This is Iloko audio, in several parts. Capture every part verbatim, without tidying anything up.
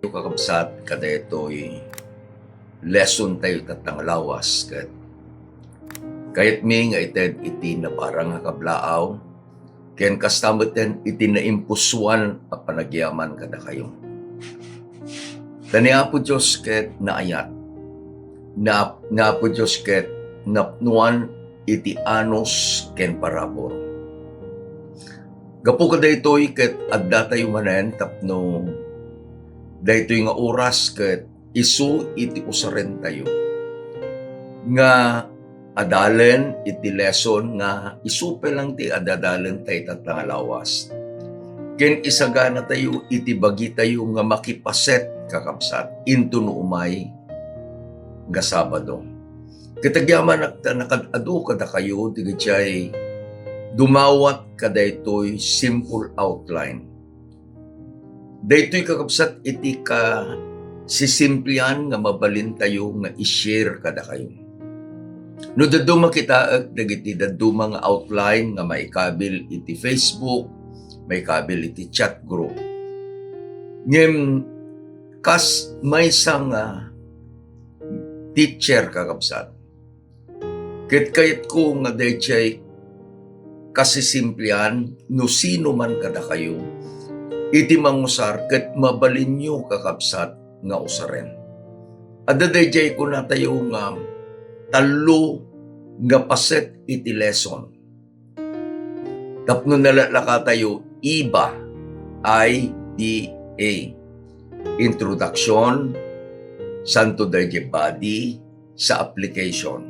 kakabsat, kadaytoy lesson tayo tatta nga lawas, ket kayatmi nga ited iti naparang nga kablaaw, ken kasta metten iti naimpusuan a panagyaman kadakayo. Ta ni Apo Dios ket naayat. Na, ni Apo Dios ket napnuan iti anus ken parabur. Gapu kadaytoy ket addatayo manen tapno daytoy nga oras ket isu iti usarentayo nga adalen iti lesson nga isu pay lang ti adadalen tayo tatta nga lawas. Ken isaganatayo iti bagitayo nga makipaset, kakabsat, intono umay nga Sabado. Ket agyamanak ta nakad-adu kadakayo dagiti dumawat kadaytoy simple outline. Daytoy kakabsat iti kasisimplian nga mabalintayo nga i-share kadakayo. No dadduma kitaek dagiti dadduma nga outline nga maikabil iti Facebook, maikabil iti chat group. Ngem kas maysa nga teacher, kakabsat, ket kayatko nga daydiay kasisimplian no sino man kadakayo iti mangusar ket mabalinyo, kakabsat, nga usaren. Adda daydiay kunatayo nga tallo nga paset iti lesson. Tapno nalaklakatayo, iba, I B A. Introduction, santo daydiay body, sa application.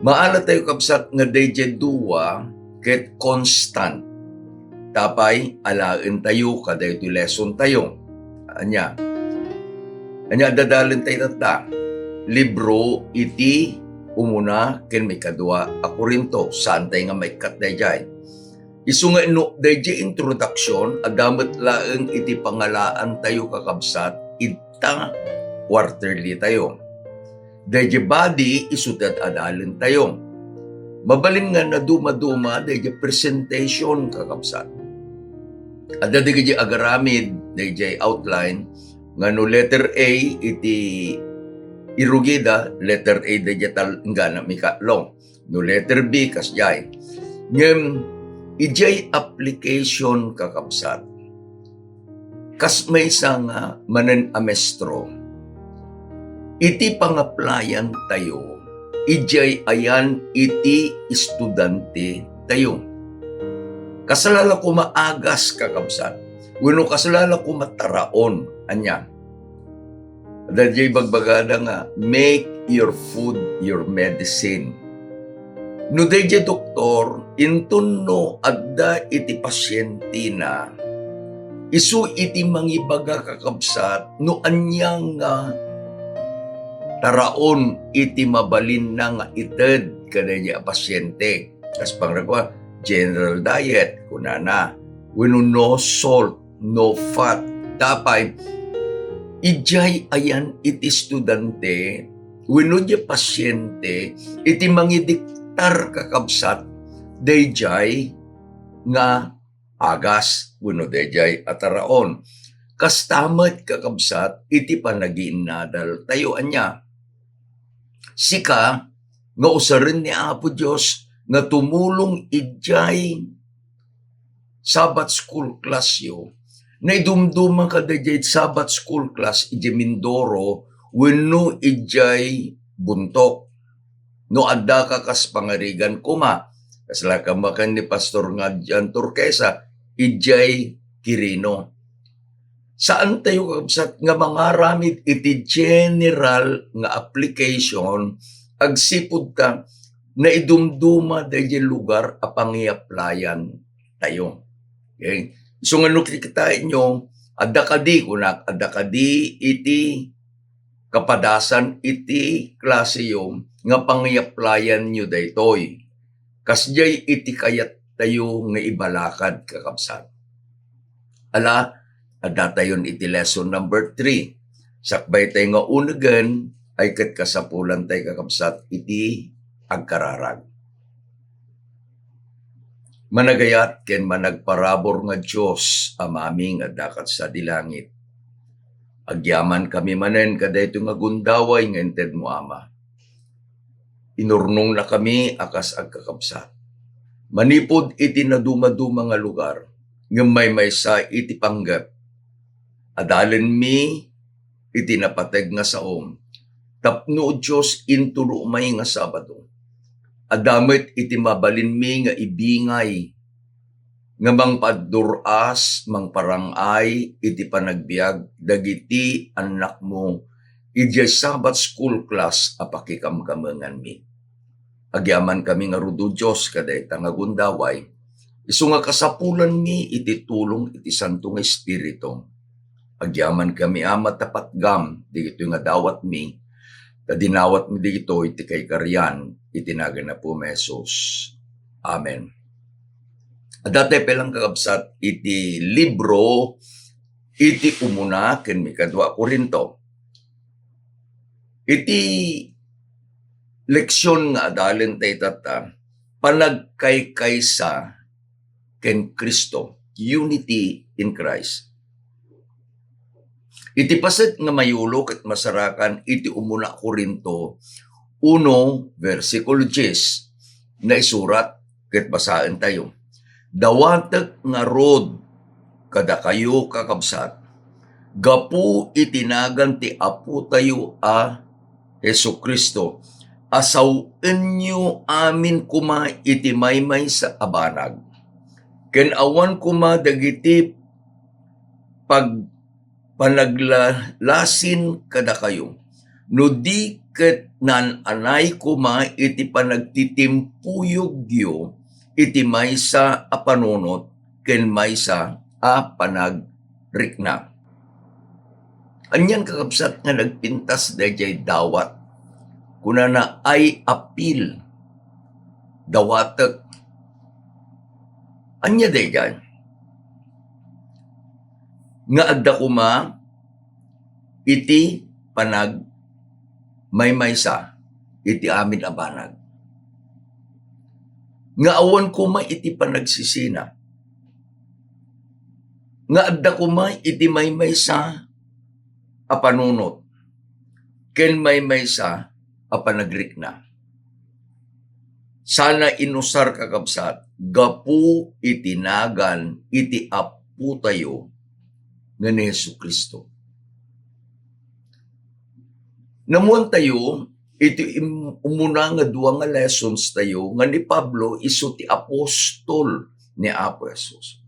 Maala tayo, kabsat, nga daydiay dua ket constant. Tapay, alaentayo kadaytoy lesson tayo. Ania? Ania, dadalen tayo tatta. Libro iti umuna ken maikadua a Corinto. Saantay nga maikkat daydiay. Isu nga no daydiay introduction, adda met laeng iti pangalaantayo, kakabsat, ita quarterly tayo. Daydiay body, isu ti ad-adalen tayo. Mabalin nga nadumaduma daydiay presentation, kakabsat. Adda dagiti agaramid daydiay outline nga no letter A iti irugida, letter A daydiay tal-, inggana mikatlo. No letter B, kasdiay. Ngem, idiay application, kakabsat, kas maysa nga manen a maestro, iti pangaplayan tayo, idiay ayan iti estudiante tayo. Kasla la koma agas, kakabsat, wenno kasla la koma taraon, ania? Daydiay bagbagada nga, "Make your food your medicine." No daydiay doktor, inton no adda iti pasientena, isu iti mangibaga, kakabsat, no ania nga taraon iti mabalinna nga ited kadaydiay a pasiente. Kas pangrakua, general diet, kunana. Wenno no salt, no fat. Tapay, idiay ayan iti estudiante, wenno diay pasiente, iti mangidiktar, kakabsat, daydiay nga agas, wenno daydiay a taraon. Kasta met, kakabsat, iti panagiinnadal tayo. Ania? Sika nga usaren ni Apo Dios nga tumulong idiay Sabbath school class yo, naidumduma ka daydiay Sabbath school class idiay Mindoro wenno idiay Bontoc. No adda ka kas pangarigan koma, kasla ka makan ni Pastor nga John Turquesa, idiay Quirino. Saan tayo, kabsat, nga mangaramid iti general nga application agsipud ta naidumduma daydiay lugar a pangiaplayan tayo. Okay? So, nga no kikitaenyo, adda kadi, kunak, adda kadi iti kapadasan iti klaseyo nga pangiaplayanyo daytoy. Kasdiay iti kayat tayo nga ibalakad, kakabsat. Ala, adda tayon iti lesson number three. Sakbay tayo nga unegen, ay ket kasapulan tayo, kakabsat, iti agkararag. Managayat ken managparabur nga Dios, Amami nga adda kad sadi langit. Agyamankami manen kadaytoy nga gundaway nga intedmo, Ama. Inurnongnakami a kas agkakabsat. Manipud iti nadumaduma nga lugar, ngem maymaysa iti panggep. Adalenmi iti napateg nga saom. Tapno, Dios, intono umay nga Sabado, adda met iti mabalinmi nga ibingay nga mangpaaddur-as, mangparang-ay iti panagbiag dagiti annakmo idiay Sabbath school class a pakikamkamenganmi. Agyamankami ngarud, O Dios, kadayta nga gundaway, isu nga kasapulanmi iti tulong iti Santo nga Espiritu. Agyamankami, Ama, ta patgam dagitoy nga dawatmi, ta dinawatmi dagitoy iti kaikarian iti nagan ni Apomi Jesus. Amen. Adda tay pay lang, kakabsat, iti libro iti umuna ken mikadua a Corinto. Iti leksion nga adalen tayo tatta, panagkaykaysa ken Cristo, unity in Christ. Iti paset nga mayulo ket masarakan iti umuna Corinto uno, versikulo dies, naisurat ket basaentayo. Dawatek ngarud kadakayo, kakabsat, gapu iti nagan ti Apotayo a Jesu-Cristo, a sawenyo amin koma iti maymaysa a banag, ken awan koma dagiti pag-, panaglalasin kadakayo, no di ket naan-anay koma iti panagtitimpuyogyo iti maysa a panunot ken maysa a panagrikna. Anian, kakabsat, nga nagpintas daydiay dawat? Kunana, "I appeal." Dawatek. Ania daydiay? Nga adda koma iti panagmaymaysa iti amin a banag. Nga awan koma iti panagsisina. Nga adda koma iti maymaysa a panunot ken maymaysa a panagrikna. Sana inusar, kakabsat, gapu iti nagan iti Apotayo nga ni Jesu-Cristo. Namuantayo iti im-, umuna nga dua nga lessons tayo nga ni Pablo isu ti apostol ni Apo Jesus.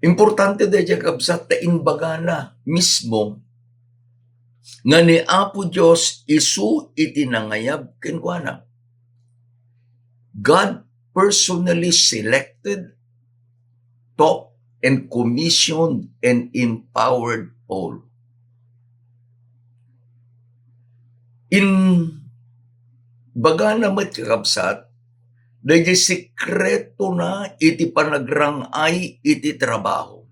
Importante daydiay, kabsat, ta imbagana mismo nga ni Apo Dios isu iti nangayab kenkuana. God personally selected, taught, and commissioned and empowered Paul. Imbagana met, kakabsat, daydiay sekretona iti panagrang-ay iti trabaho.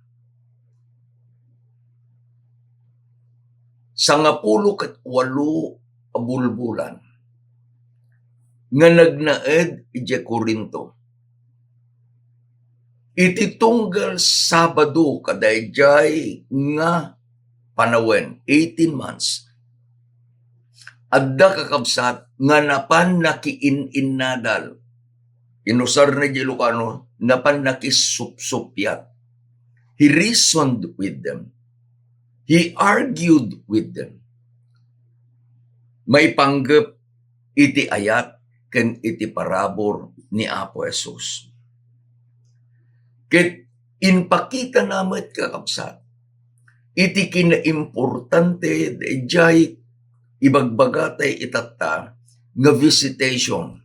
Sangapulo ket walo a bulbulan nga nagnaed idiay Corinto. Iti tunggal Sabado kadaydiay nga panawen, eighteen months, adda, kakabsat, nga napan nakiin-innadal. Inusar na di Ilocano, napan nakisupsupiat. He reasoned with them. He argued with them. Maipanggep iti ayat ken iti parabur ni Apo Jesus. Ket impakitana met, kakabsat, iti kinaimportante daydiay ibagbagata itatta nga visitation.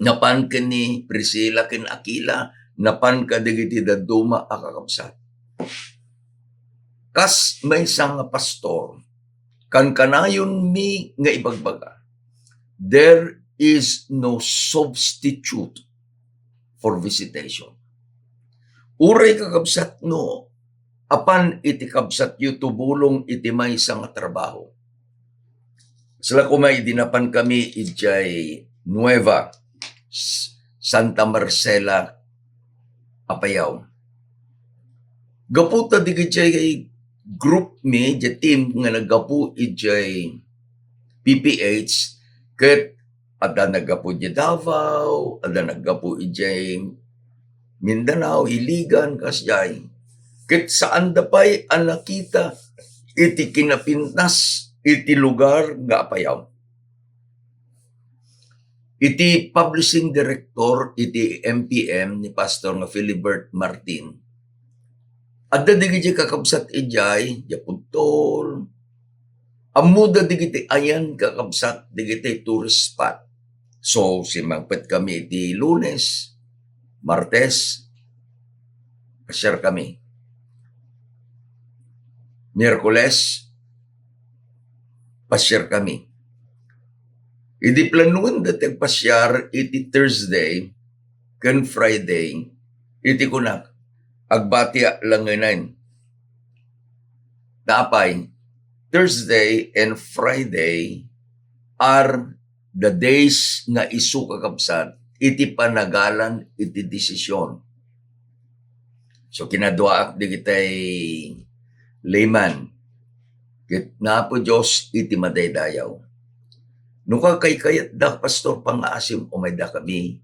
Napan ken ni Priscilla ken Aquila, napan kadagiti dadduma a kakabsat. Kas maysa nga pastor, kankanayonmi nga ibagbaga, there is no substitute for visitation. Uray, kakabsat, no apan iti kabsatyo tumulong iti maysa nga trabaho. Sala koma idi napan kami idiay Nueva S-, Santa Marcela, Apayao. Gapu ta digiti group mi, di team nga naggapu idiay P P H, ket adda naggapu idiay Davao, adda naggapu idiay Mindanao, Iligan, kasdiay. Ket saanda pay a nakita iti kinapintas iti lugar nga Apayao. Iti publishing director iti M P M ni Pastor nga Philibert Martin, adda dagiti kakabsat idiay, diay pudtol. Ammoda dagiti ayan kakabsat dagiti tourist spot. So, simmangpet kami iti Lunes, Martes, pasiar kami. Miyerkules, pasiar kami. Idi planuenda ti agpasiar iti Thursday ken Friday, iti kunak, agbatiak langenen. Apay, Thursday and Friday are the days nga isu, kakabsat, iti panagalan iti desisyon. So, kinaduaak digitay layman. Ket ni Apo Dios iti madaydayaw. No kakaykayatda, Pastor, pangngaasim, umayda kami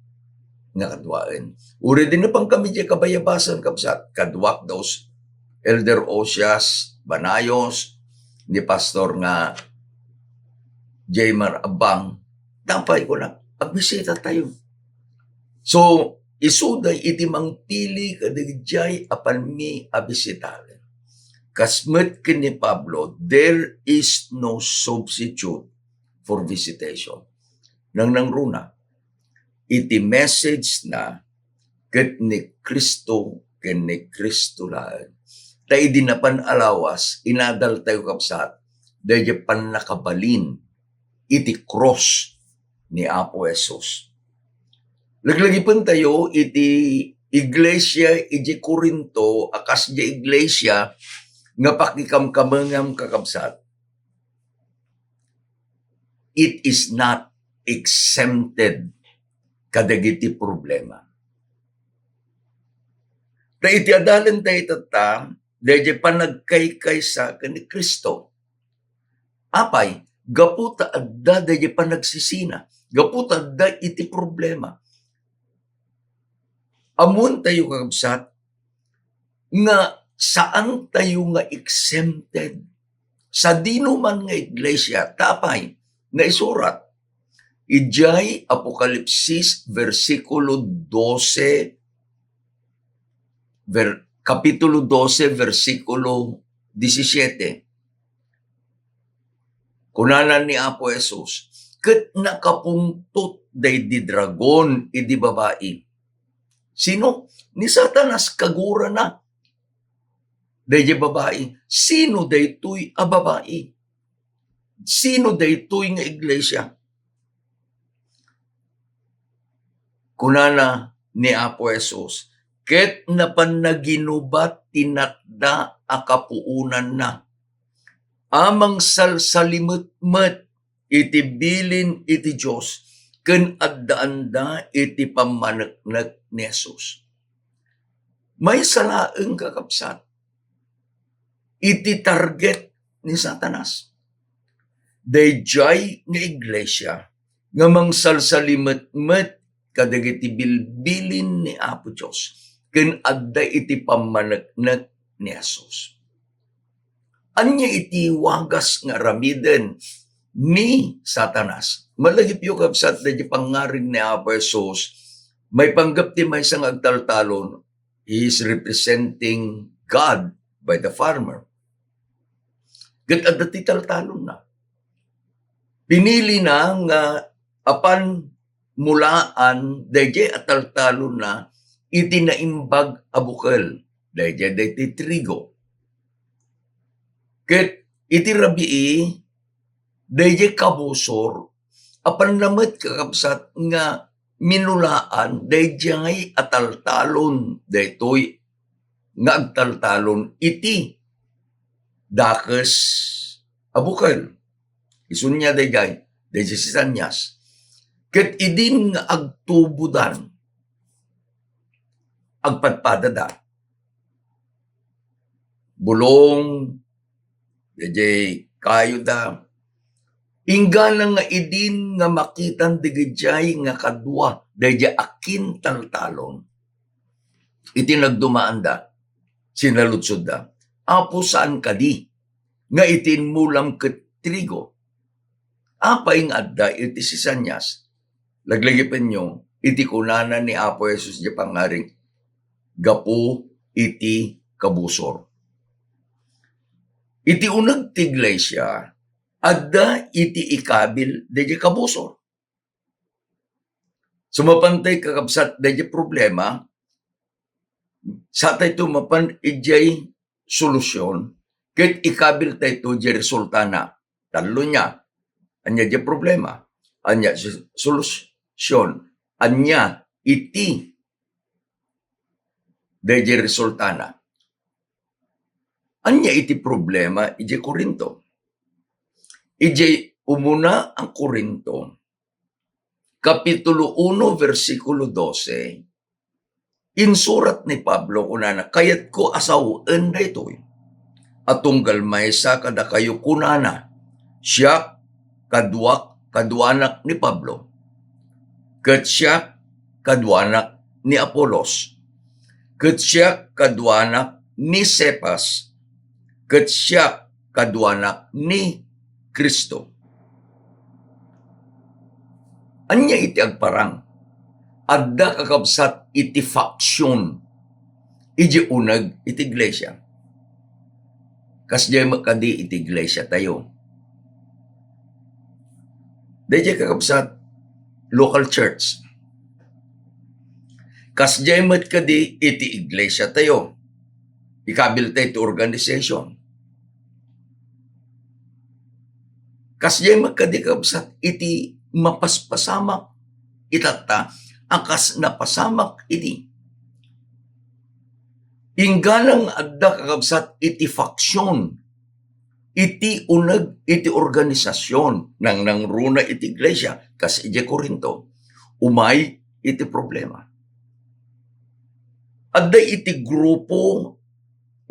nga kaduaen. Uray idi napan kami diay kabayabasan, kabsat, kaduak da Os-, Elder Osias Banayos, ni Pastor nga Jaymar Abang, apay, kunak, agbisita tayo. So, isuda iti mangpili kadagiti apanmi a bisitaen. Kas met ken ni Pablo, there is no substitute for visitation. Nangnangruna, iti message na ket ni Cristo ken ni Cristo laeng. Ta idi napan a lawas, inadal tayo, kabsat, daydiay pannakabalin iti krus ni Apo Jesus. Laglagipen tayo iti iglesia iti Corinto, a kasdiay iglesia nga pakikamkamengam, kakabsat. It is not exempted kadagiti problema. Ta iti adalen tayo tatta, daydiay panagkaykaysa ken ni Cristo. Apay, gapu ta adda daydiay panagsisina, gapu ta adda iti problema. Ammoen tayo, kakabsat, nga saan tayo nga exempted. Sadino man nga iglesia, ta apay, naisurat idiay Apokalipsis, bersikulo dose, ver-, Kapitulo dose, bersikulo disisiete. Kunana ni Apo Jesus, "Ket nakapungtot daydi dragon idi babai." Sino? Ni Satanas, kagurana. Daydi babai. Sino daytoy a babai? Sino daytoy nga iglesia? Kunana ni Apo Jesus, "Ket napan naginubat ti natda a kapuonanna, a mangsalsalimetmet iti bilin iti Dios, ken addaanda iti pammaneknek ni Jesus." Maysa laeng, kakabsat, iti target ni Satanas. Daydiay nga iglesia nga mangsalsalimetmet kadagiti bilbilin ni Apo Dios ken adda iti pammaneknek ni Jesus. Ania iti wagas nga aramiden ni Satanas? Malagipyo, kabsat, daydi pangngarig ni Apo Jesus, maipanggep ti maysa nga agtaltalon, he is representing God by the farmer. Ket adda ti taltalonna. Pinilina nga apan mulaan daydiay a taltalonna iti naimbag a bukel, daydiay daytoy trigo. Ket iti rabii, daydiay kabusor, apanna met, kakabsat, nga minulaan daydiay a taltalon, daytoy nga agtaltalon iti dakes a bukel. Isu nia daydiay, daydiay sisanias. Ket idin nga agtubodan, agpadpadada. Bulong, daydiay kayoda. Inggana nga idin nga makitan dagijay nga kadua, daydiay akintaltalon. Iti nagdumaanda, sinaludsodda, "Apo, saan kadi nga iti inmulam ket trigo? Apay nga adda iti sisanias?" Laglagipenyo iti kunana ni Apo Jesus iti pangaring, "Gapu iti kabusor." Iti uneg ti iglesia, adda iti ikabil daydiay kabusor. Sumapantay, kakabsat, daydiay problema, satayto mapan idiay solusion, ket ikabiltayto diay resultana. Tallo nia. Ania diay problema? Ania diay solusion? Ania iti daydiay resultana? Ania iti problema idiay Corinto? Idiay umuna a Corinto, Kapitulo uno, bersikulo dose, insurat ni Pablo, kunana, "Kayatko a sawen daytoy, a tunggal maysa kadakayo kunana, 'Siak, kaduak, kaduanak ni Pablo, ket siak, kaduanak ni Apolos, ket siak, kaduanak ni Cephas, ket siak, kaduanak ni Cristo.'" Ania iti agparang? Adda, kakabsat, iti faction iti uneg iti iglesia. Kasdiay met kadi iti iglesia tayo. Daydiay, kakabsat, local church. Kasdiay met kadi iti iglesia tayo. Ikabil tayo iti organization. Kasdiay met kadi, kabsat, iti mapaspasamak itatta a kas napasamak idi. Inggana nga adda, kakabsat, iti faction, iti uneg, iti organisasion, nangnangruna iti iglesia, kas idiay Corinto, umay iti problema. Adda iti grupo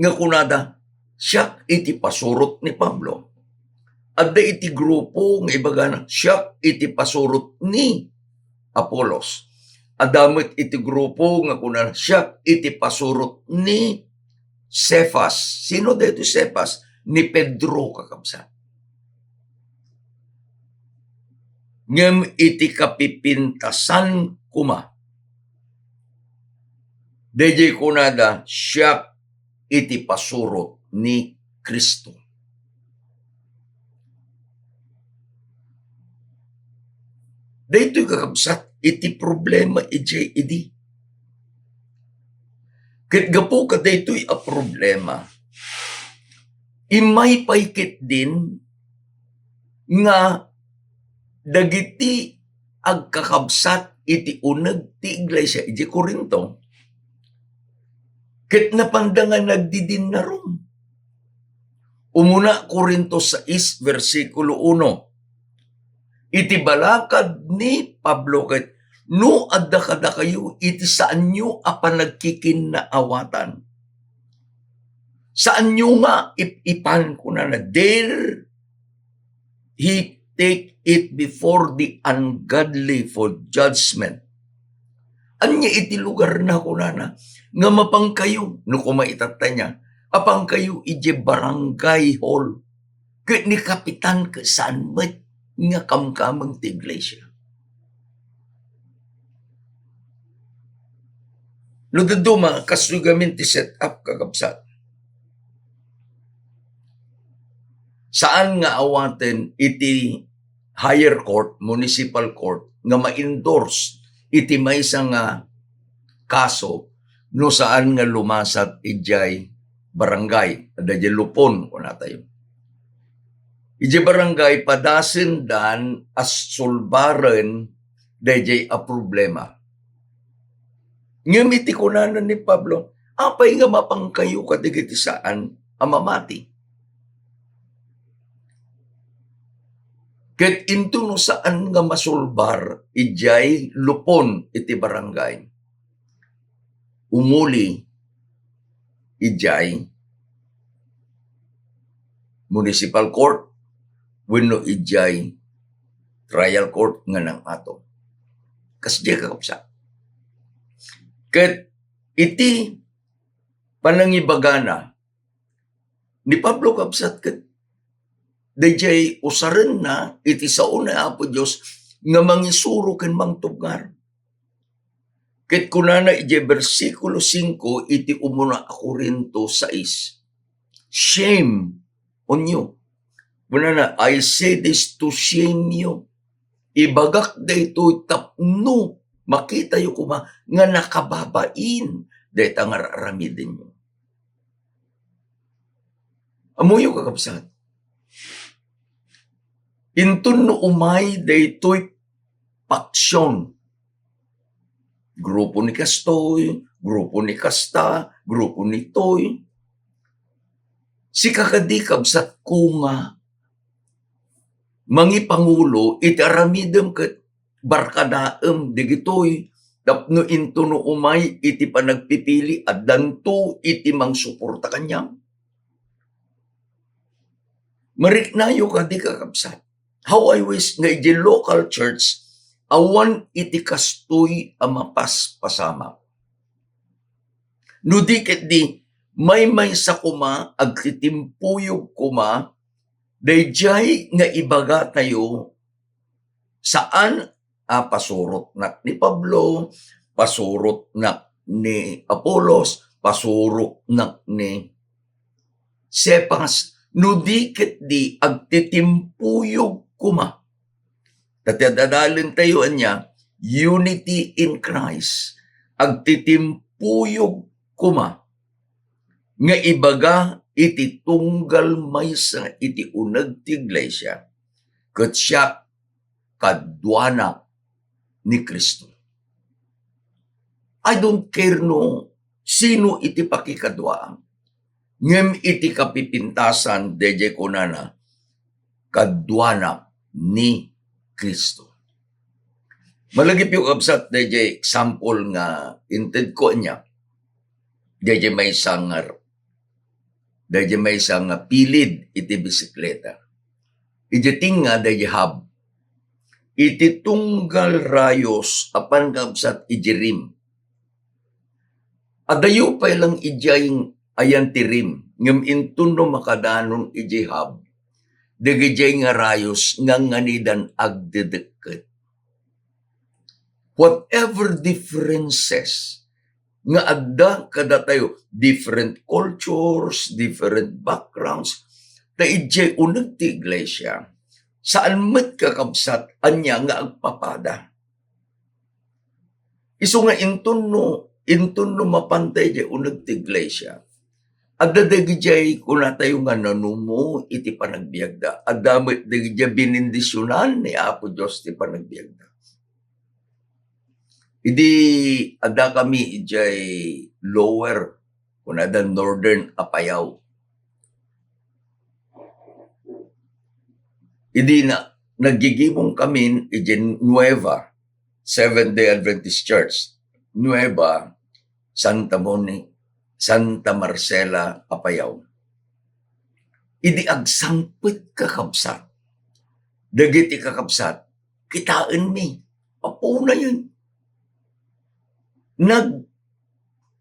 nga kunada, "Siak iti pasurot ni Pablo." Adda iti grupo nga ibagana, "Siak iti pasurot ni Apolos." Adda met iti grupo nga kunana, "Siak iti pasurot ni Cephas." Sino daytoy Cephas? Ni Pedro, kakabsat. Ngem iti kapipintasan koma, daydiay kunada, "Siak iti pasurot ni Cristo." Daytoy, kakabsat, iti problema idiay idi. Ket gapu kadaytoy a problema, immay pay ketdin nga dagiti agkakabsat iti uneg ti iglesia idiay Corinto, ket napanda nga nagdidinnarum. Umuna Corinto sais, bersikulo uno, iti balakad ni Pablo ket, "No adda kadakayo iti saanyo a panagkikinnaawatan." Saanyo nga ip-ipan, kunana, dare he take it before the ungodly for judgment. Ania iti lugarna, kunana, nga mapangkayo, no koma itatta nia, apangkayo idiay barangay hall, ket ni kapitan ket saan met nga kamkameng ti iglesia. No dadduma, kastoy gamin ti set up, kakabsat. Saan nga awaten iti higher court, municipal court, nga ma-endorse iti maysa nga kaso no saan nga lumasat idiay barangay, adda idiay lupon, kunatayo. Idiay barangay, padasendan a sulbaren daydiay a problema. Ngem iti kunana ni Pablo, apay nga mapangkayo kadagiti saan a mamati? Ket into no saan nga masulbar idiay lupon iti barangay, umuli idiay municipal court wenno idiay trial court nga nang-ato. Kasdiay, kakabsat. Ket iti panangibagana ni Pablo, kabsat, ket daydiay usarenna iti sao ni Apo Dios nga mangisuro ken mangtubngar. Ket kunana idiay bersikulo singko iti umuna a Corinto sais, "Shame on you." Kunana, "I say this to shame you." Ibagak daytoy tapno makitayo koma nga nakababain dayta nga ar-aramidenyo. Ammoyo, kakabsat, inton no umay daytoy paksion, grupo ni kastoy, grupo ni kasta, grupo ni toy, sika kadi, kabsatko, nga mangipangulo iti aramidem ket barkadaem dagitoy tapno inton no umay iti panagpipili, addanto iti mangsuporta kaniam? Mariknayo kadi, kakabsat. How I wish nga idiay local church, awan iti kastoy a mapaspasamak. No di ketdi, maymaysa koma, agtitimpuyog koma, daydiay nga ibagatayo, saan a pasurotnak ni Pablo, pasurotnak ni Apolos, pasurotnak ni Cephas, no di ketdi agtitimpuyog koma. Ta ti ad-adalentayo ania, unity in Christ. Agtitimpuyog koma nga ibaga iti tunggal maysa iti uneg ti iglesia, ket siak kaduanak ni Cristo. I don't care no sino iti pakikaduaam, ngem iti kapipintasan, daydiay kunana, "Kaduanak ni Cristo." Malagipyo, kabsat, daydiay example nga intedko ania, daydiay maysa nga daydiay maysa nga pilid iti bisikleta. Idiay tengnga daydiay hub. Iti tunggal rayos, apan, kabsat, idiay rim. Adayo pay lang idiay ayan ti rim, ngem inton no makadanon idiay hub, dagidiay nga rayos nganganidan agdedekket. Whatever differences nga adda kadatayo, different cultures, different backgrounds, ta idiay uneg ti iglesia, saan met, kakabsat, ania nga agpapada. Isu nga inton no, inton no mapanta idiay uneg ti iglesia, adda dagidiay kunatayo nga nanumo iti panagbiagda. Adda met dagidiay binendisionan ni Apo Dios ti panagbiagda. Idi adda kami idiay Lower, kunada Northern Apayao. Idi na, naggigimong kami idiay Nueva, Seventh Day Adventist Church, Nueva, Santa Moni-, Santa Marcela, Apayao. Idi agsangpet, kakabsat, dagiti kakabsat, kitaenmi, apunayen.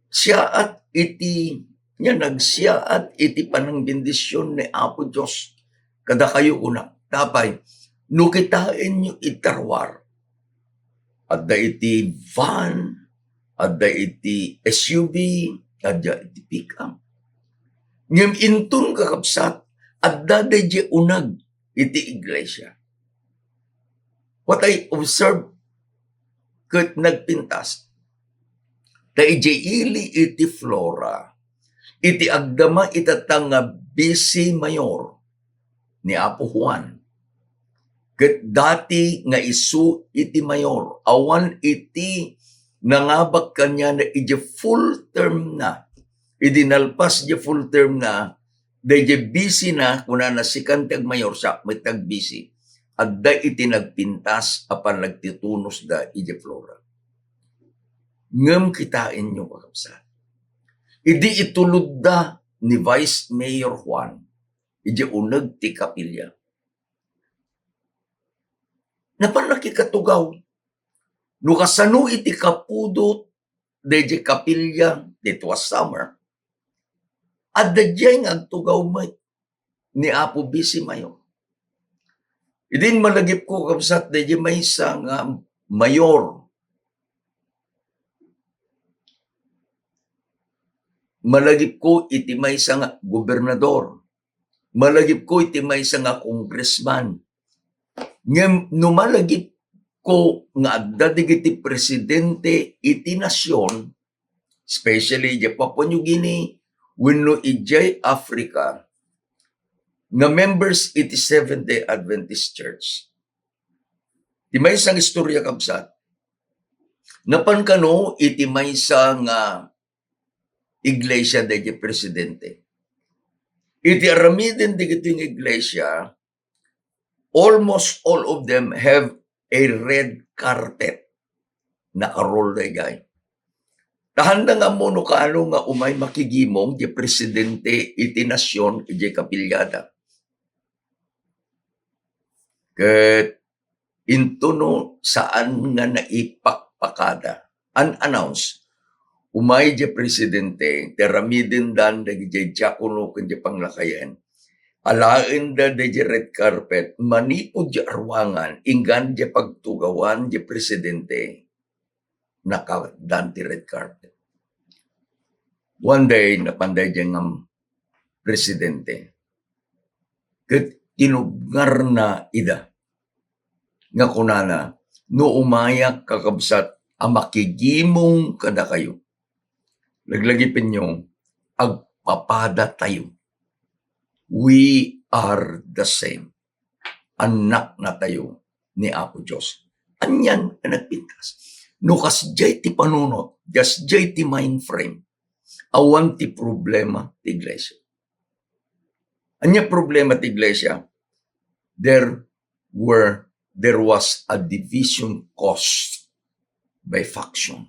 Nagsiaat iti, nia, nagsiaat iti panangbendision ni Apo Dios kadakayo, kuna, tapay, no kitaenyo iti ruar, adda iti van, adda iti S U V, adda iti pick-up. Ngem inton, kakabsat, adda daydiay uneg iti iglesia. What I observe ket nagpintas, ta idiay ili iti Flora, iti agdama ita nga Vice Mayor ni Apo Juan, ket dati nga isu iti mayor, awan iti nangabak kaniana iti full term na. Idi nalpas iti full term na, daydiay vice na, kunana, "Sikan ti agmayor, siak met ti agvice." adda iti nagpintas a panagtitunusda idiay Flora. Ngem kitaenyo, kakabsat, idi itulodda ni Vice Mayor Juan idiay uneg ti kapilya, napan nakikatugaw. No kasano iti kapudot daydiay kapilya, it was summer, adda diay nga agtugaw met ni Apo Vice Mayor. Idin malagipko, kabsat, daydiay maysa nga mayor. Malagipko iti maysa nga gobernador. Malagipko iti maysa nga congressman. Ngem no malagipko nga adda dagiti presidente iti nasion, especially idiay Papua New Guinea wenno idiay Africa, nga members iti Seventh-day Adventist Church. Ti maysa nga istorya, kabsat, napan kano iti maysa nga iglesia daydiay presidente. Iti aramiden dagiti nga iglesia, almost all of them have a red carpet. Nakarol daydiay. Tahanda nga ammo no kaano nga umay makigimong ti presidente iti nasion idiay kapilyada. Ket intono saan nga naipakpakada, unannounced, umay diay presidente, ti aramidendan dagiti diakono ken diay panglakayen. Alaenda daydiay red carpet, manipud diay aruangan, inggan diay pagtugawan diay presidente, nakadan ti red carpet. One day, napan daydiay nga presidente. Ket tinubngarna ida nga kunana, "No umayak, kakabsat, a makigimong kadakayo, laglagipenyo, agpapadatayo. We are the same. Annaknatayo ni Apo Dios." Anian a nagpintas? No kasdiay ti panunot, kasdiay ti mind frame, awan ti problema ti iglesia. Ania problema ti iglesia? There were, there was a division caused by faction.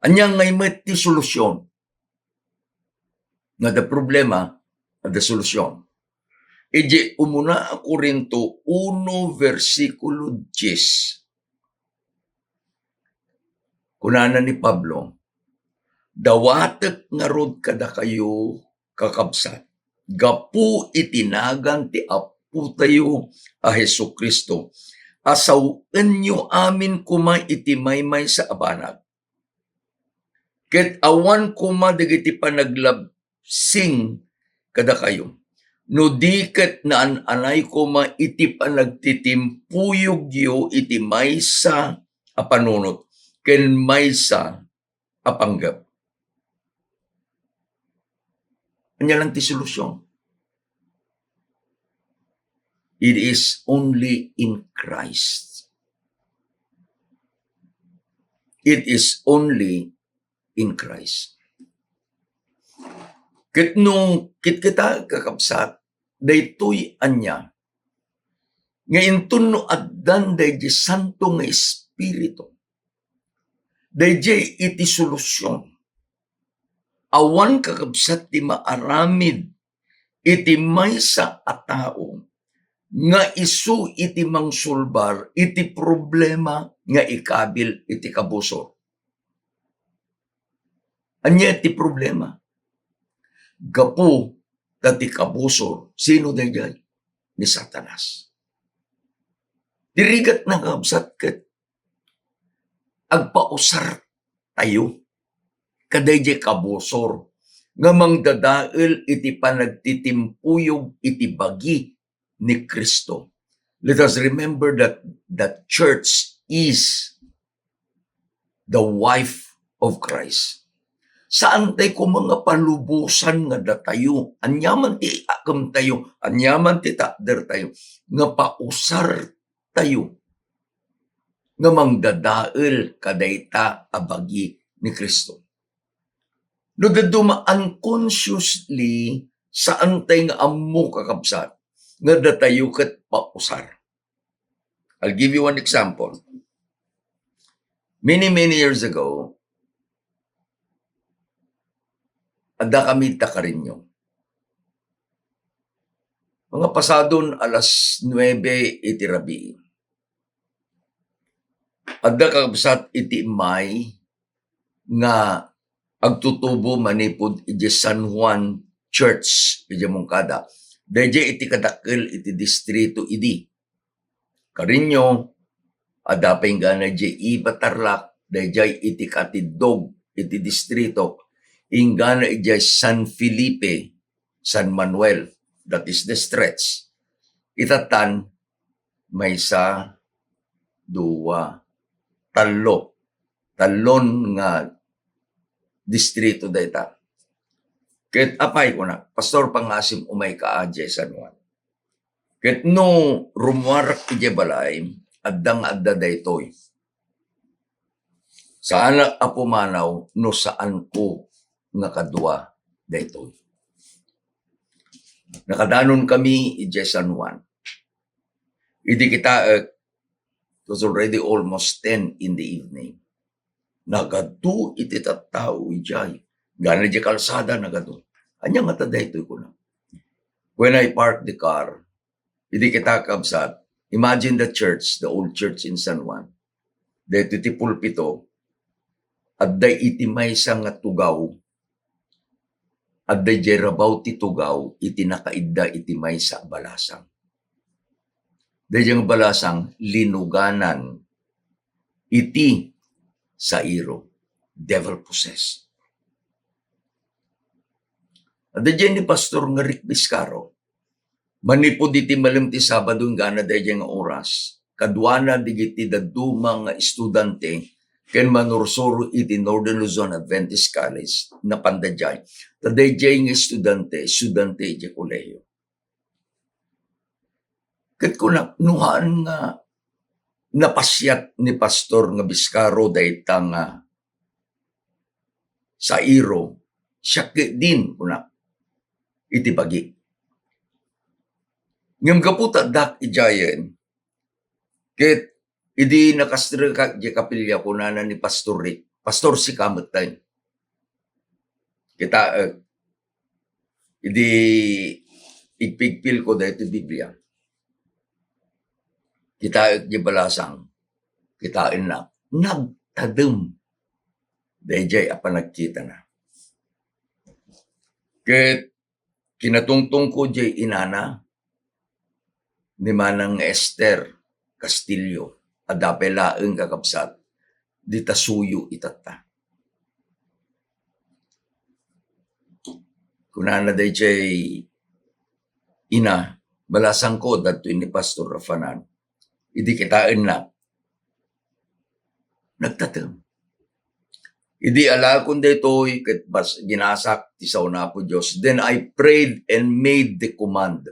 Ania ngay met ti solusyon? Nga adda problema, adda solusyon. Idiay umuna a Corinto uno, bersikulo dies, kunana ni Pablo, "Dawatek ngarud kadakayo, kakabsat, gapu iti nagan ti Apotayo a Jesu-Cristo, a sawenyo amin koma iti maymaysa a banag. Ket awan koma dagiti panaglabsing kadakayo, no di ket naan-anay koma iti panagtitimpuyogyo iti maysa a panunot ken maysa a panggep." Ania lang ti solusyon? It is only in Christ. It is only in Christ. Ket no kitkita, kakabsat, daytoy ania nga inton no addan daydiay Santo nga Espiritu, daydiay iti solusyon. Awan, kakabsat, ti maaramid iti maysa a tao nga isu iti mangsulbar iti problema nga ikabil iti kabusor. Ania ti problema? Gapu ta ti kabusor, sino daydiay? Ni Satanas. Ti rigatna, kakabsat, ket agpausartayo kadaydiay kabusor nga mangdadael iti panagtitimpuyog iti bagi ni Cristo. Let us remember that the church is the wife of Christ. Saantay koma nga palubosan nga datayo, aniaman ti akemtayo, aniaman ti takdertayo, nga pausartayo nga mangdadael kadayta a bagi ni Cristo. No dadduma, unconsciously, saantay nga ammo, kakabsat, nga datayo ket mausar. I'll give you one example. Many, many years ago, adda kami ta Carino. Mga pasadon alas nuebe iti rabii. Adda kakabsat iti immay nga agtutubo manipud idiay San Juan Church idiay Moncada. Daydiay iti kadakkel iti distrito idi. Carino, adda pay inggana idiay Iba Tarlac, daydiay iti katiddog iti distrito, inggana idiay San Felipe, San Manuel, that is the stretch. Itatan, maysa, dua, tallo. Tallon nga distrito dayta. Ket apay, kuna, "Pastor, pangasim umayka idiay San Juan." Ket no rummuarak idiay balay, adda nga adda daytoy. Saanak a pumanaw no saanko nga kadua daytoy. Nakadanon kami idiay San Juan. Idi kitaek, it was already almost ten in the evening. Nagadu iti tattao idiay. Gana idiay kalsada, nagadu. Ania ngata daytoy, kuna. When I park the car, idi kita, kabsat, imagine the church, the old church in San Juan. Daytoy ti pulpito, adda iti maysa nga tugaw, adda idiay rabaw ti tugaw iti nakaidda iti maysa a balasang. Daydiay nga balasang linuganan iti sairo, devil possessed. Adda diay ni Pastor nga Rick Biscaro. Manipud iti malem ti Sabado inggana daydiay nga oras, kaduana dagiti dadduma nga estudante ken manursuro iti Northern Luzon Adventist College, napanda diay. Ta daydiay nga estudante, estudante iti kolehiyo. Ket kunak, no haan nga napasiat ni Pastor nga Biscaro dayta nga sairo, siak ketdin, kunak, iti bagi. Ngem gapu ta addak idiayen, ket idi nakastrek iti kapilya, kunana ni Pastor Rick, "Pastor, sika metten." Kitaek, idi igpigpilko daytoy Biblia, kitaek diay balasang, kitaennak, nagtadem daydiay a panagkitana. Ket kinatungtongko diay inana ni Manang Esther Castillo, adda pay laeng, kakabsat, dita suyo itatta. Kunana daydiay ina, "Balasangko, adtoy ni Pastor Rafanan." Idi kitaennak, nagtadem. Idi alaekon daytoy, ket bas-, ginasak ti sao ni Apo Dios. Then I prayed and made the command.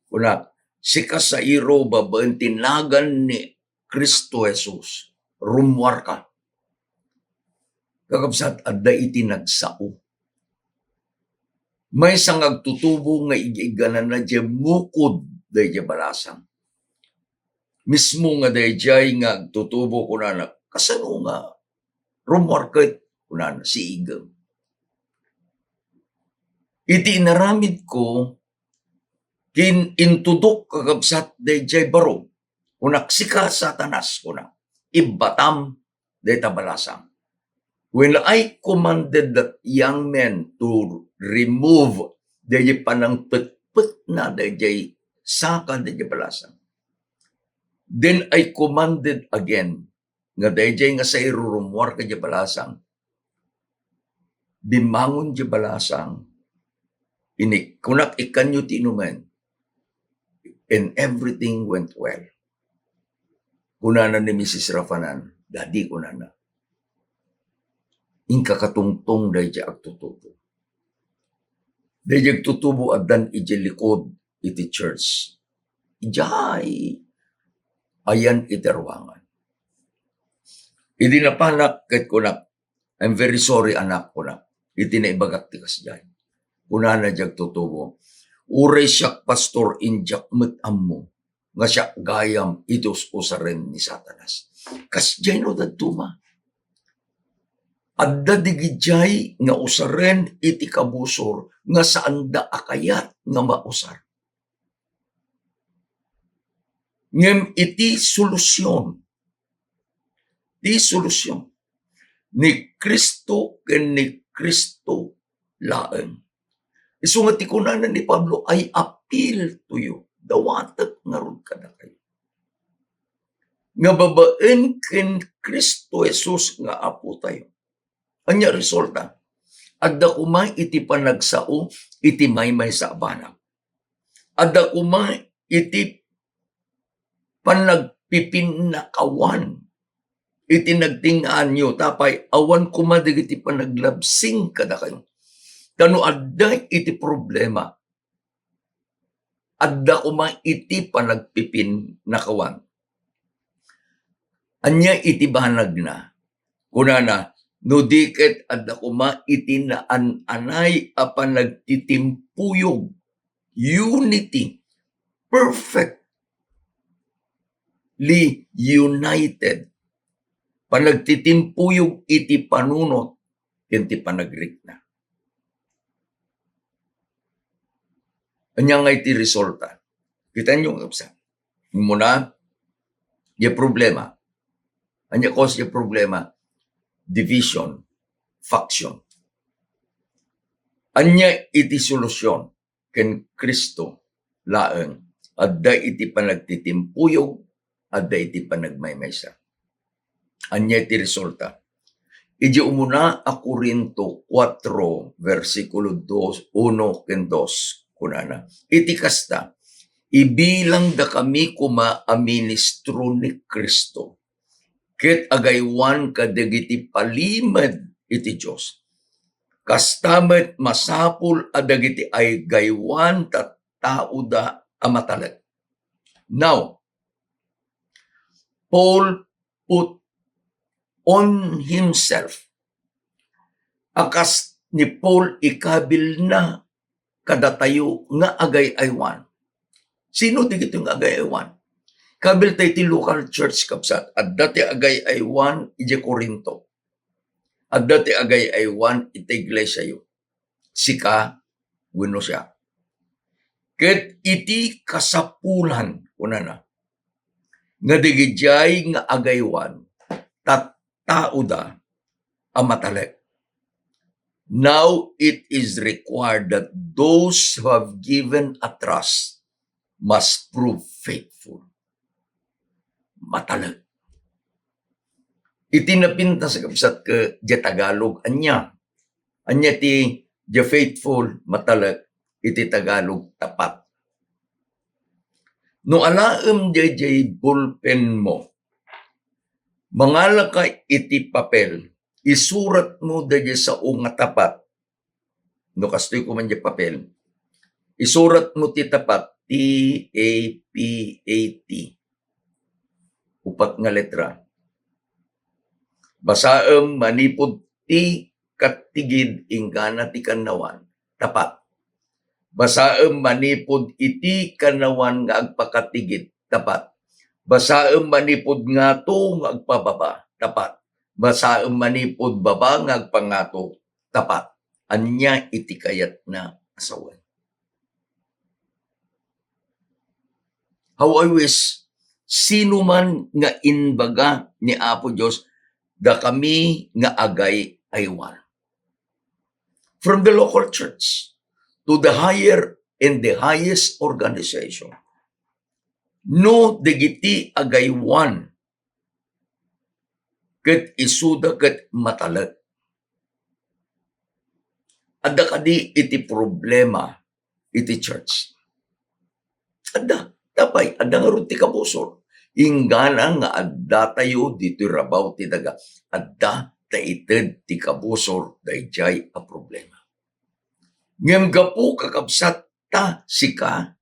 Kunak, "Sika sairo, babaen ti nagan ni Cristo Jesus, rummuarka." Kakabsat, adda iti nagsao. Maysa nga agtutubo nga ig-iggananna diay mukod daydiay balasang. Mismo nga daydiay nga agtutubo, kunana, "Kasano nga rummuarka?" Kunana, "Siigem." Iti inaramidko, kin-, intudok, kakabsat, daydiay baro. Kunak, "Sika, Satanas," kunak, "ibbatam dayta balasang." When I commanded that young man to remove daydiay panangpetpetna daydiay saka daydiay balasang, then I commanded again nga daydiay nga sairo rummuar kadiay balasang. Bimmangon diay balasang, inik-, kunak, "Ikkanyo ti inumen." And everything went well. Kunana ni Missus Rafanan, "Daddy," kunana, "inka katungtong daydiay agtutubo. Daydiay agtutubo addan idiay likod iti church. Idiay ayan iti ruangan." Idi napanak ket kunak, "I'm very sorry, anak," kunak, "iti naibagak ti kasdiay." Kunana diay agtutubo, Uray siak, pastor, indiak met ammo nga siak gayam iti us-usaren ni Satanas. Kasdiay no dadduma. Adda digidiay nga usaren iti kabusor nga saanda a kayat nga mausar. Ngem iti solusyon, ti solusyon, ni Cristo ken ni Cristo laeng. Isu nga ti kunana ni Pablo, "I appeal to you." Dawatek ngarud kadakayo nga babaen ken Cristo Jesus nga Apotayo. Ania resulta? Adda koma iti panagsao iti maymaysa a banag. Adda koma iti panagpipinnakawan iti nagting-anyo, tapay awan koma dagiti panaglabsing kadakayo. Ta no adda iti problema, adda koma iti panagpipinnakawan. Ania iti banagna? Kunana, no di ket adda koma iti naan-anay a panagtitimpuyog, unity, perfectly united, panagtitimpuyog iti panunot ken ti panagrikna. Ania nga iti resulta? Kitaenyo nga kabsat. Umuna, diay problema. Ania cause diay problema? Division, faction. Ania iti solusyon? Ken Cristo laeng. Adda iti panagtitimpuyog, adda iti panagmaymaysa. Ania ti resulta? Iti umuna a Corinto kuatro, bersikulo dos, uno ken dos, kunana, "Iti kasta, ibilangdakami koma a ministro ni Cristo, ket agaywan kadagiti palimed iti Dios. Kasta met, masapul a dagiti agaywan tattaoda a matalek." Now, Paul put on himself a kas ni Paul ikabilna kadatayo nga agay-aywan. Sino dagitoy nga agay-aywan? Kabilta iti local church, kabsat. Adda ti agay-aywan idiay Corinto. Adda ti agay-aywan iti iglesiayo. Sika wenno siak. Ket iti kasapulan, kunana, nga dagidiay nga agaywan, tattaoda a matalek. Now it is required that those who have given a trust must prove faithful. Matalek. Iti napintas, kabsat, ket diay Tagalog, ania? Ania ti diay faithful, matalek, iti Tagalog, tapat? No alaem daydiay ballpen mo, mangalaka iti papel, isuratmo daydiay sao nga tapat. No kastoy koma diay papel, isuratmo ti tapat, T A P A T. Upat nga letra. Basaem manipud ti katigid inggana ti kannawan, tapat. Basaem manipud iti kannawan nga agpakatigid, tapat. Basaem manipud ngato nga agpababa, tapat. Basaem manipud baba nga agpangato, tapat. Ania iti kayatna a sawen? How I wish, sino man nga imbaga ni Apo Dios, "Dakami nga agay-aywan." From the local church to the higher and the highest organization. No dagiti agaywan ket isuda ket matalek. Adda kadi iti problema iti church? Adda. Tapay, adda ngarud ti kabusor. Inggana nga addatayo ditoy rabaw ti daga, adda ta ited ti kabusor daydiay a problema. Ngem gapu, kakabsat, ta sika,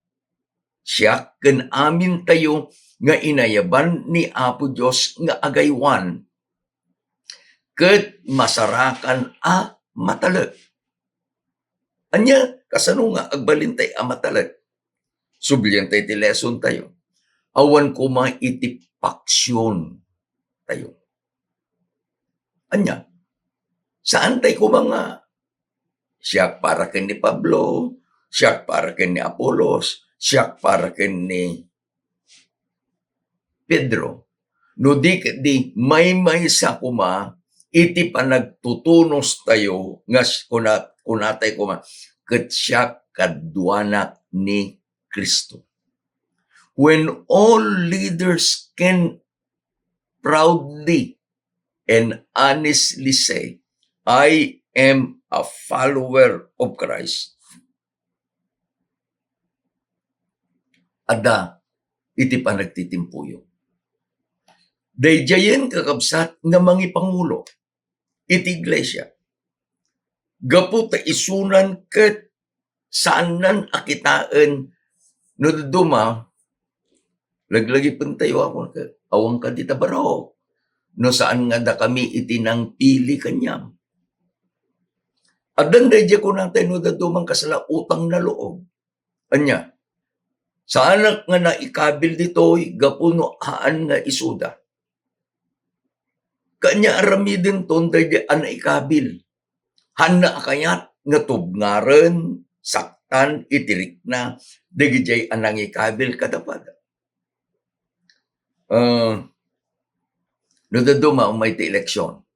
siak ken amintayo nga inayaban ni Apo Dios nga agaywan ket masarakan a matalek. Ania, kasano nga agbalintay a matalek? Sublientayo ti lesson tayo. Awan koma iti paksion tayo. Ania? Saan tay koma nga, "Siak para ken ni Pablo, siak para ken ni Apolos, siak para ken ni Pedro." No di ket di maymaysa koma iti panagtutunos tayo nga s-, kuna-, kunatay koma, "Ket siak kaduanak ni Cristo." When all leaders can proudly and honestly say, "I am a follower of Christ," adda iti panagtitimpuyo. Daydiayen, kakabsat, nga mangipangulo iti iglesia. Gapu ta isunan ket saannan a kitaen no dadduma, laglagipentayo a kunana, "Awan kadi ta barok no saan nga dakami iti nangpili kaniam." Addan daydiay kunatayo no dadduma kasla utang na loob. Ania? Saanak nga naikabil ditoy gapu no haan nga isuda. Kanya aramiden ton daydi a naikabil. Hanna a kayat nga tubngaren, saktan, iti rikna, dagijay a nangikabil kadapada. Ah, no dadduma, umay ti eleksyon.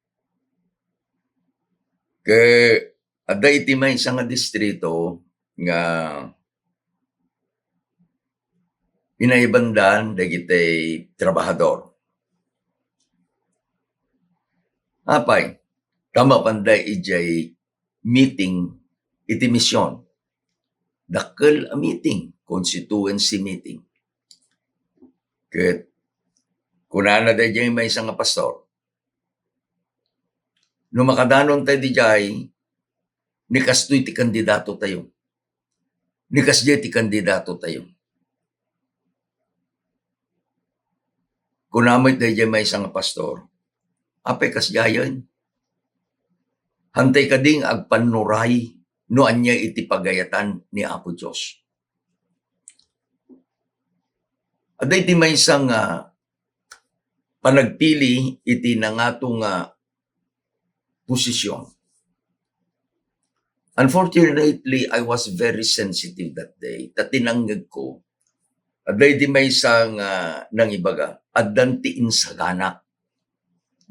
Ke, adda iti maysa nga distrito nga inaibandan dagiti trabahador. Apay, ta mapanda idiay meeting iti mission. Dakkel a meeting, constituency meeting. Ket kunana daydiay maysa nga pastor, "No makadanon tayo didiay, ni kastoy ti kandidato tayo. Ni kasdiay ti kandidato tayo." Kuna met daydiay maysa nga pastor, "Apay kasdiayen? Hantay kadi nga agpannuray no ania iti pagayatan ni Apo Dios?" Adda iti maysa nga panagpili iti nangato nga posisyon. Unfortunately, I was very sensitive that day. Ta tinangngegko, adda iti maysa nga nangibaga, "Addan ti insaganak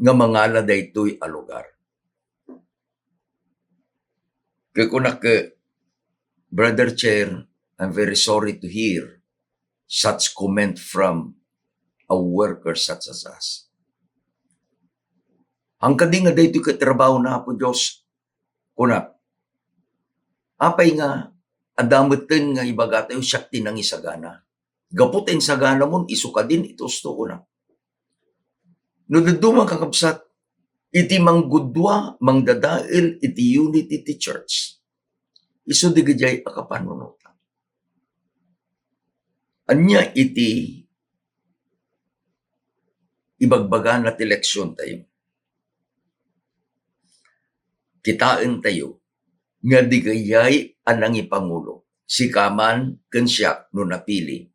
nga mangala daytoy a lugar." Ket kunak, "Brother Chair, I'm very sorry to hear such comment from a worker such as us." Hangkadi nga daytoy ket trabaho na Apo Dios, kunak, "Apay nga adda metten nga ibaga tayo, siak ti nangisagana? Gapu ta insagana mon, isu kadin iti usto," kunak. No dadduma, kakabsat, iti manggudua, mangdadael iti unity ti church, isu dagijay a kapanunotan. Ania iti ibagbagana ti leksion tayo? Kitaen tayo nga dagijay a nangipangulo, sika man ken siak no napili.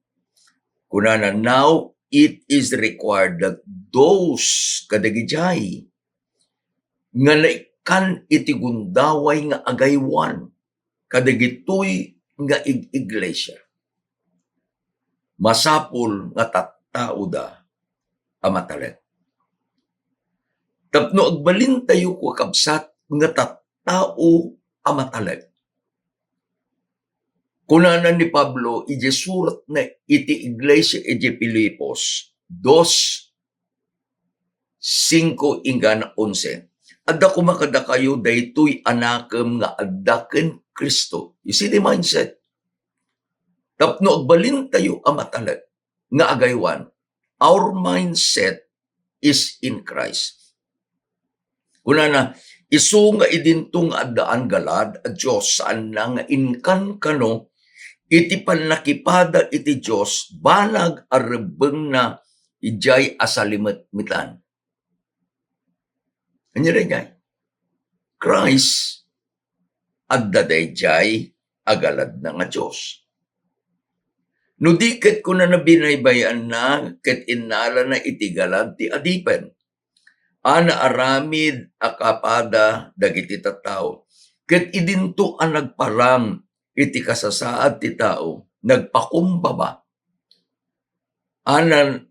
Kunana, "Now it is required that those," kadagijay nga naikkan iti gundaway nga agaywan kadagitoy nga ig-iglesia, masapul nga tattaoda a matalek. Tapno agbalintayo, kakabsat, nga tattao a matalek. Kunana ni Pablo, iti suratna iti iglesia iti Filipos, dos, singko inggana onse, "Adda koma kadakayo daytoy a nakem nga adda ken Cristo." You see the mindset? Tapno agbalintayo a matalek nga agaywan, our mindset is in Christ. Kunana, "Isu nga idinto nga addaan galaad a Dios, saanna nga inkan kano iti pannakipada iti Dios, banag a rebbengna idiay a salimetmetan." Ania daydiay? Christ adda daydiay a galadna nga Dios. No di ket kunana binaybay-anna ket innalana iti galad ti adipen. A naaramid a kapada dagiti tattao. Ket idinto a nagparang iti kasasaad ti tao, nagpakumbaba. Anan,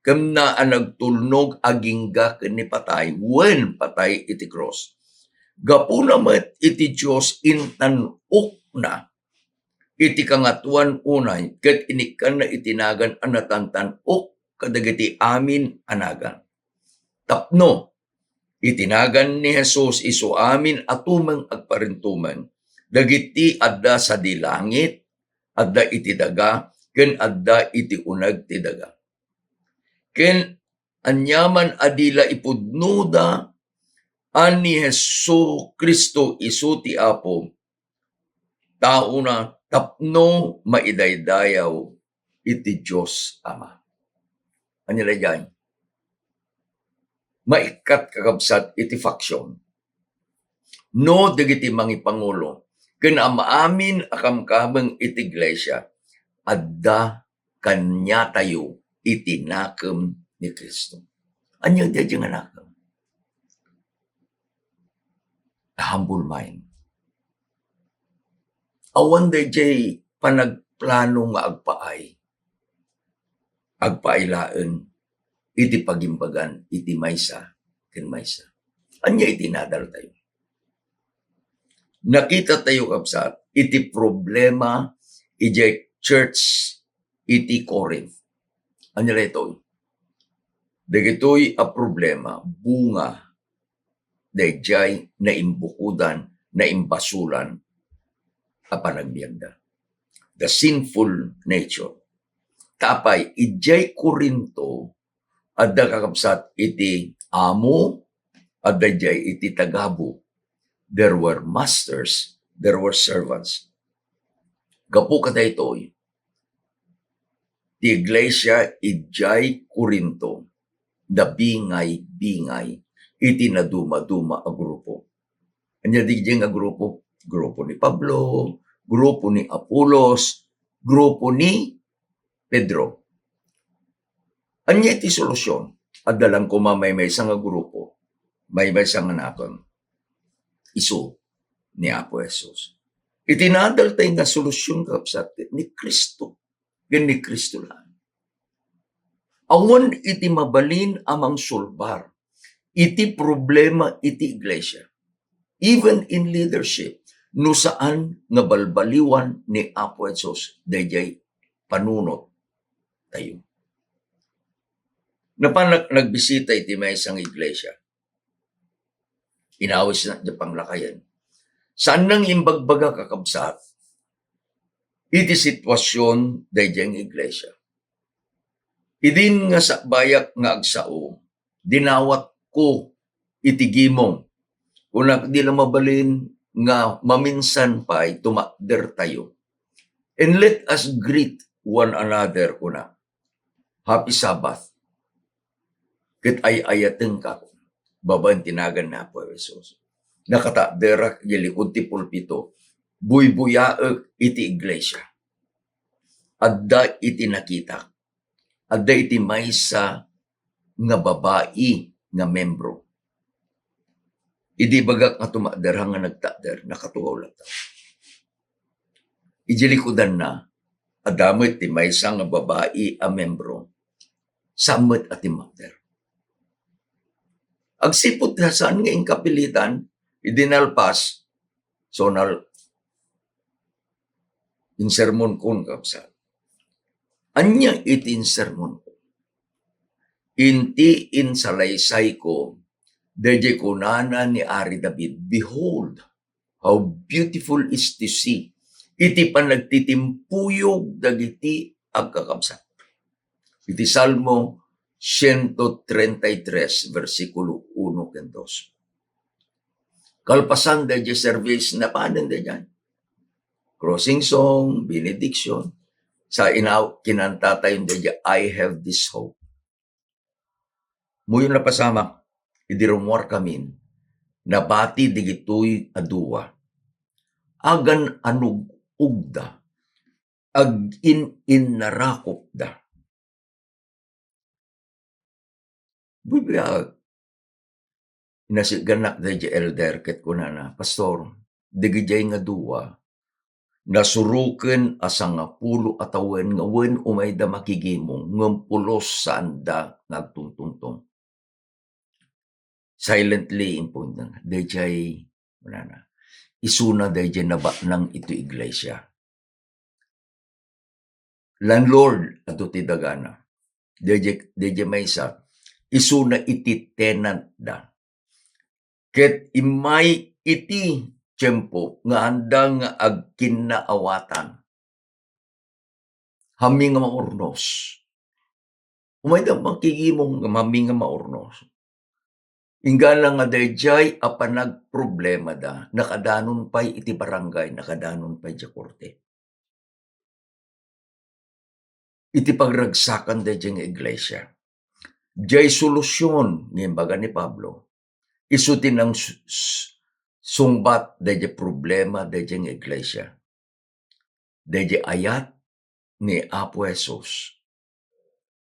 ken na a nagtulnog agingga ken ni patay, wen patay iti krus. Gapuna met iti Dios intan-okna iti Kangatoan unay, ket inikkanna iti nagan a natantan-ok kadagiti amin a nagan. Tapno iti nagan ni Jesus isu amin a tumeng agparintumeng, dagiti adda sadi langit, adda iti daga, ken adda iti uneg ti daga. Ken aniaman a di la ipudnoda a ni Jesu-Cristo isu ti Apo, taona tapno maidaydayaw iti Dios Ama. Ania daydiay? Maikkat, kakabsat, iti faction. No dagiti mangipangulo ken amin a kamkameng iti iglesia, adda kaniatayo iti nakem ni Cristo. Ania daydiay nga nakem? A humble mind. Awan daydiay panagplano nga agpaay. Agpaay laeng iti pagimbagan iti maysa ken maysa. Ania iti nadaltayo? Nakitatayo, kabsat, iti problema idiay church iti Corinth. Ania daytoy? Dagitoy a problema, bunga daydiay naimbukodan, naimbasolan a panagbiagda. The sinful nature. Ta apay, idiay Corinto, adda, kakabsat, iti amo, adda idiay iti tagabu. There were masters, there were servants. Gapu kadaytoy, ti iglesia idiay Corinto, nabingay-bingay iti nadumaduma a grupo. Ania daydiay nga grupo? Grupo ni Pablo, grupo ni Apolos, grupo ni Pedro. Ania ti solusyon? Adda lang koma maymaysa nga grupo, maymaysa nga nakem. Isu ni Apo Jesus. Iti nadaltay nga solusyon, kabsat, ni Cristo. Ken ni Cristo lang. Awan iti mabalin a mangsulbar iti problema iti iglesia, even in leadership, no saan nga balbaliwan ni Apo Jesus daydiay panunot tayo. Napanak nagbisita iti maysa nga iglesia. Inawisna ti panglakayen. Saan nang imbagbaga, kakabsat, iti sitwasyon daydiay nga iglesia. Idin nga sakbayak nga agsao, dinawatko iti gimong. Kunak, di la mabalin nga maminsan pay tumakder tayo. And let us greet one another, kuna. Happy Sabbath. Ket ay-ayatengka babaen ti nagan ni Apo Jesus. Nakatakderak iti likud ti pulpito. Buybuyaek iti iglesia. Adda iti nakitak. Adda iti maysa nga babai nga membro. Idi bagak nga tumakder, nga nagtakder, nakatugaw latta. Iti likudanna, adda met ti maysa nga babai a membro. Saan met a timmakder. Agsipud ta saan nga inkapilitan, idi nalpas, so nal-, insermonkon, kabsat. Ania iti insermonkon? Inti insalaysayko, daydiay kunana ni Ari David, "Behold, how beautiful is to see iti panagtitimpuyog dagiti agkakabsat." Iti Salmo siento treinta y tres, versikulo uno ken dos. Kalpasan daydiay service, napanen daydiay closing song, benediction. Sa inaw-, kinantatayon daydiay, "I have this hope." Muyo napasamak, idi rummuarkamin, nabati digitoy a dua. agan-anug-ugda, agin-innarakupda. Buybuyaek, inasitgannak daydiay elder ket kunana, "Pastor, dagidiay nga dua, nasuroken a sangapulo a tawen nga wen umayda makigimong ngem pulos saanda nga agtungtungtong." Silently, impungtana, daydiay, kunana, isuna daydiay nabaknang iti iglesia. Landlord, adu ti dagana. Daydiay, daydiay maysa, isuna iti tenantda. Ket immay iti tiempo nga haanda nga agkinnaawatan. Hammi nga maurnos. Umayda makigimong nga hammi nga maurnos. Inggana nga daydiay a panagproblemada, nakadanon pay iti barangay, nakadanon pay iti korte. Iti pagragsakan daydiay nga iglesia. Diay solusion nga imbaga ni Pablo, isu ti nang s-, s-, sungbat daydiay problema daydiay nga iglesia. Daydiay ayat ni Apo Jesus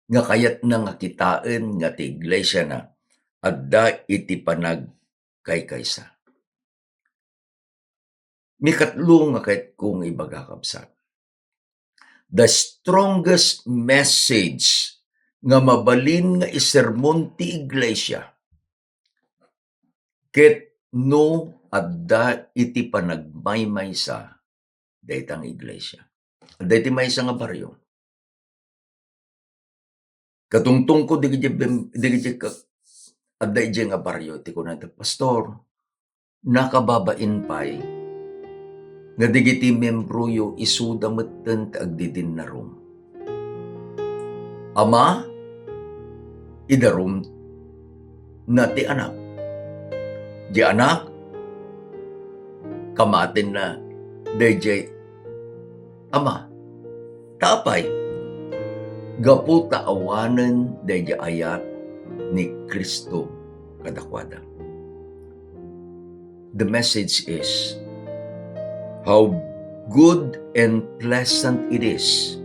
nga kayatna nga kitaen nga ti iglesiana adda iti panagkaykaysa. Mikatlo nga kayatko nga ibaga, kabsat, the strongest message nga mabalin nga isermon ti iglesia ket no adda iti panagmaymaysa dayta nga iglesia. Adda iti maysa nga barrio. Katungtungko dagiti bem-, dagiti ka-, adda idiay nga barrio, ti kunada, "Pastor, nakababain pay nga dagiti membroyo isuda metten ti agdidinnarum." Ama, idarum na ti anak. Di anak, kamatenna daydiay ama. Ta apay? Gapu ta awanen daydiay ayat ni Cristo kadakuada. The message is, how good and pleasant it is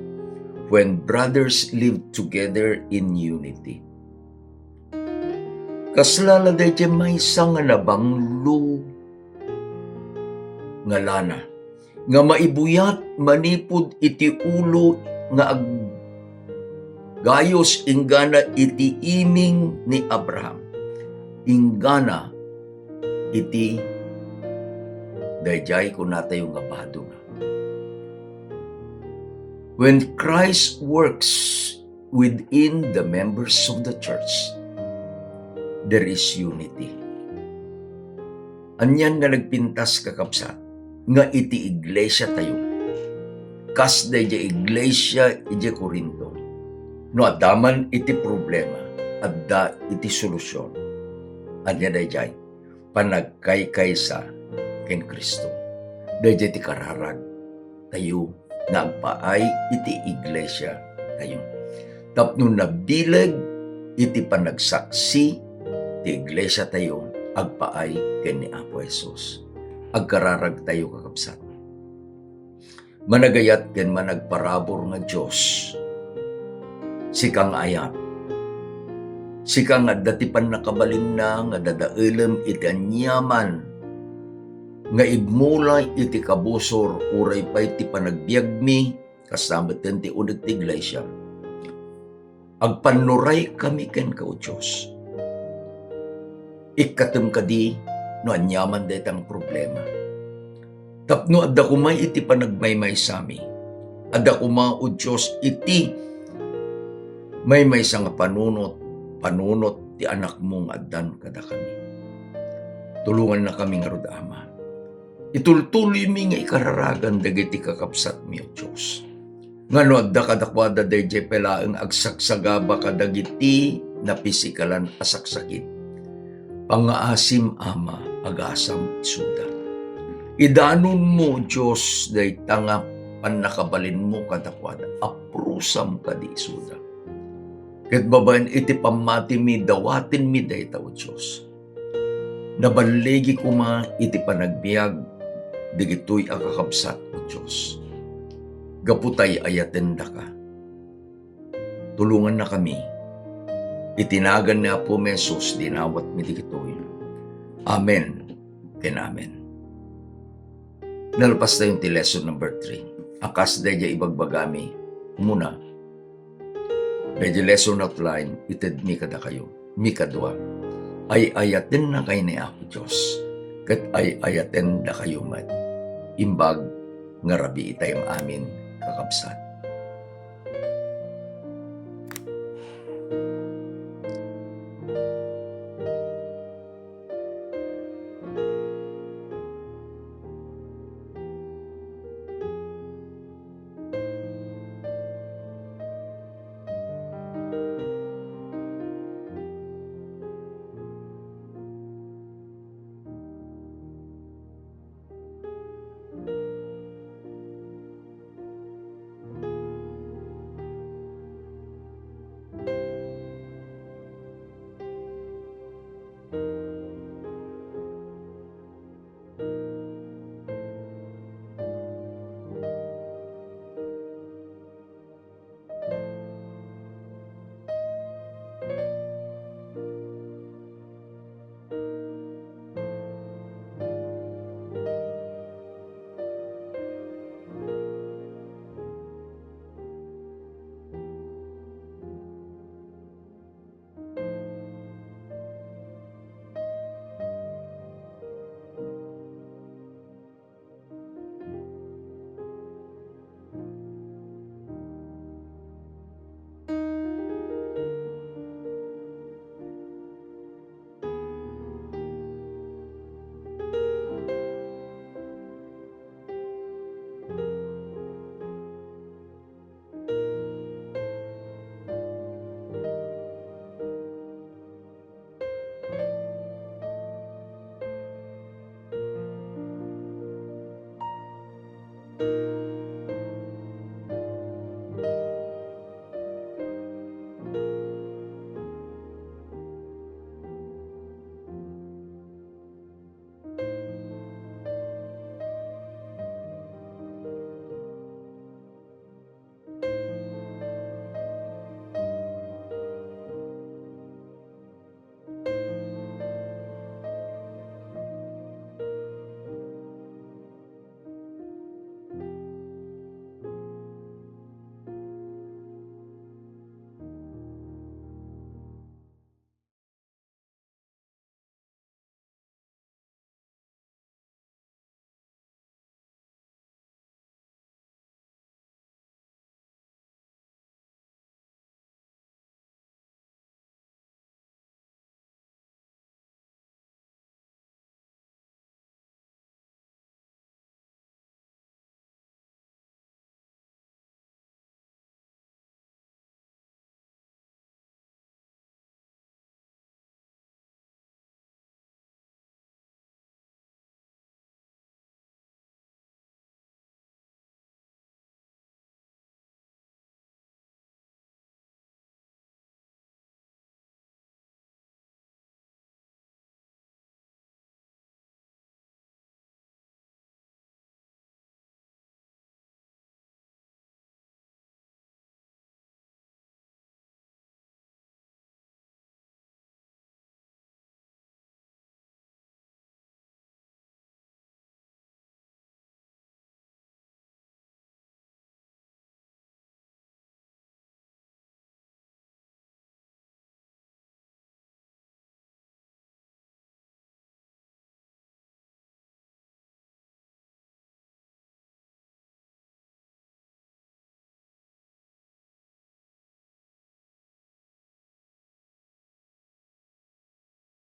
when brothers live together in unity. Kasla la daydiay maysa nga nabanglo nga lana, nga maibuyat manipud iti ulo nga aggayos inggana iti iming ni Abraham, inggana iti daydiay kunatayo nga badona. When Christ works within the members of the church, there is unity. Anian nga nagpintas, kakabsat, nga iti iglesia tayo, kas daydiay iglesia idiay Corinto, no adda man iti problema, adda iti solusion. Ania daydiay? Panagkaykaysa ken Cristo. Daydiay ti kararag tayo nga agpaay iti iglesia tayo. Tapno nabileg iti panagsaksi ti iglesia tayo agpaay ken ni Apo Jesus. Agkararag tayo, kakabsat. Managayat ken managparabur nga Dios, sika nga ayat, sika nga adda ti pannakabalinna nga dadaelem iti aniaman nga igmula iti kabusor uray pay ti panagbiagmi, kasta metten ti uneg ti iglesia. Agpannuraykami kenka, O Dios. Ikkatem kadi no aniaman dayta nga problema. Tapno adda koma iti panagmaymaysami. Adda koma, O Dios, iti maymaysa nga panunot, panunot ti Anakmo nga addan kadakami. Tulongannakami ngarud, Ama. Itultuloymi nga ikararagan dagiti kakabsatmi, O Dios, nga no adda kadakuada daydiay pay laeng agsagsagaba kadagiti napisikalan a saksakit, pangngaasim, Ama, agasam isuda. Idanonmo, O Dios, dayta nga pannakabalinmo kadakuada, aprusam kadi isuda. Ket babaen iti pammatimi, dawatenmi dayta, O Dios. Naballigi koma iti panagbiag dagitoy a kakabsat, O Dios, gapu ta ay-ayatendaka. Tulongannakami. Iti nagan ni Apomi Jesus, dinawatmi dagitoy. Amen ken amen. Nalpastayon ti lesson number three. A kas daydiay ibagbagami, umuna, daydiay lesson outline, itedmi kadakayo. Mikadua, ay-ayatennakay ni Apo Dios, ket ay-ayatendakayo met. Imbag nga rabii itay amin, kakabsat.